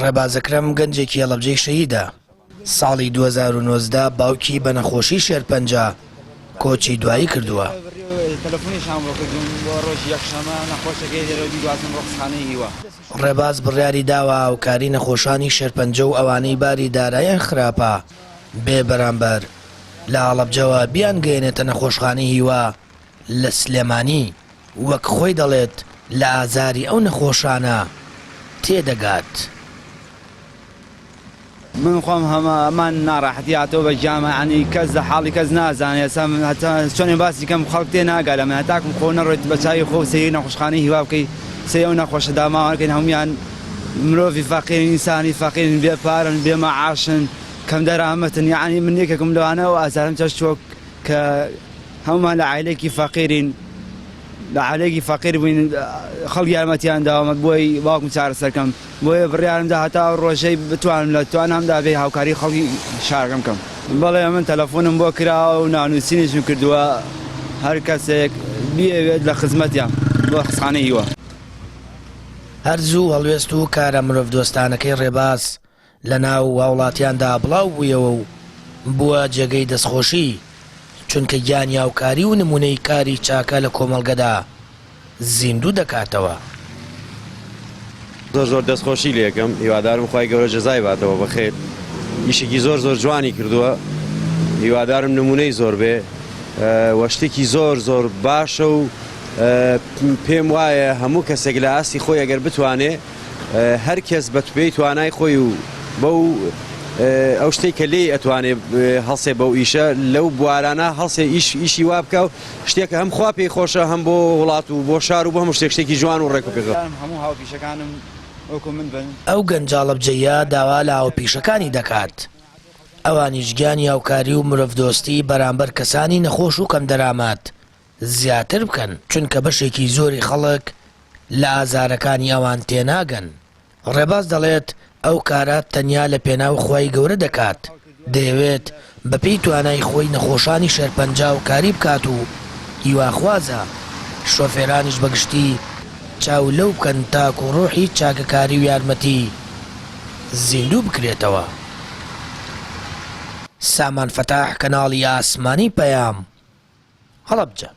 ڕێباز ئەکرەم گەنجێکی هەڵەبجەی شەهیدە، ساڵی 2019 باوکی بە نەخۆشی شێرپەنجە کۆچی دوایی کردووە. ڕێباز بڕیاری داوە هاوکاری نەخۆشانی شێرپەنجە و ئەوانەی باری داراییان خراپە بێ بەرامبەر لە هەڵەبجەوە بیانگەیەنێتە نەخۆشخانەی هیوا لە سلێمانی. وەک خۆی دەڵێت لە ئازاری ئەو نەخۆشانە تێدەگات. من خۆم هەمان ناڕەحەتی هاتەوە بە گیانم یانی کەس لە حاڵی کەس نازانێ ئێستا من هەتا چۆنێ باسی کەم خەڵک تێ ناگا لە من هەتاکم خۆ نەڕۆیت بە چاوی خۆ سەیری نەخۆشخانەی هیوا بکەی سەیری ئەو نەخۆشە داماوانە کەین هەموویان مرۆڤی فەقیرن ئینسانی فەقیرن بێ پارەن بێ مەعاشن کەم دەرامەتن یانی من یەکێکم لەوانە ئەو ئازارم چەشتووە کە هەموومان لە عایلەیەکی فەقیرین لە عایلەیەکی فەقیر بووین خەڵک یارمەتیان داومە بۆی باوکم چارەسەر کەم بۆیە بڕیارم دا هەتا ئەو ڕۆژەی بتوانم لە توانامدا بێ هاوکاری خەڵکی شارەکەم کەم. بەڵێ من تەلەفۆنم بۆ کراوە و ناونووسینیشم کردووە هەر کەسێک بیەوێت لە خزمەتیان بۆ خستخانەی هیوا. هەر زوو هەڵوێست و کارە مرۆڤدۆستانەکەی ڕێباز لە ناو هاوڵاتیاندا بڵاو بوویەوە و بووە جێگەی دەستخۆشی، چونکە گیانی هاوکاری و نموونەی کاری چاکە لە کۆمەڵگەدا زیندوو دەکاتەوە. زۆر زۆر دەست خۆشی لێکەم هیوادارم خوای گەورە جەزای باتەوە بەخێر ئیشێکی زۆر زۆر جوانی کردووە هیوادارم نمونەی زۆر بێ وە شتێکی زۆر زۆر باشە و پێم وایە هەموو کەسێک لە ئاستی خۆی ئەگەر بتوانێ هەر کەس بە پێی توانای خۆی و بەو ئەو شتێک کە لێی ئەتوانێ هەڵسێ بەو ئیشە لەو بوارانە هەڵسێ ئیش ئیشی وا بکە و شتێکە هەم خوا پێی خۆشە هەم بۆ وڵات و بۆ شار و بۆ هەموو شتێک شتێکی جوان و ڕێک و پێکە. هەموو هاوپیشەکانم وەکو من بن. ئەو گەنجە هەڵەبجەییە داوا لە هاوپیشەکانی دەکات ئەوانیش گیانی هاوکاری و مرۆڤدۆستی بەرامبەر کەسانی نەخۆش و کەمدەرامەت زیاتر بکەن، چونکە بەشێکی زۆری خەڵک لە ئازارەکانی ئەوان تێناگەن. ڕێباز دەڵێت، ئەو کارە تەنیا لە پێناو خوای گەورە دەکات، دەیەوێت بەپێی توانای خۆی نەخۆشانی شێرپەنجە هاوکاری بکات و هیواخوازە شۆفێرانیش بەگشتی چاو لەو بکەن تاکو ڕۆحی چاکەکاری و یارمەتی زیندوو بکرێتەوە. سامان فەتاح، کەناڵی ئاسمانی پەیام، هەڵەبجە.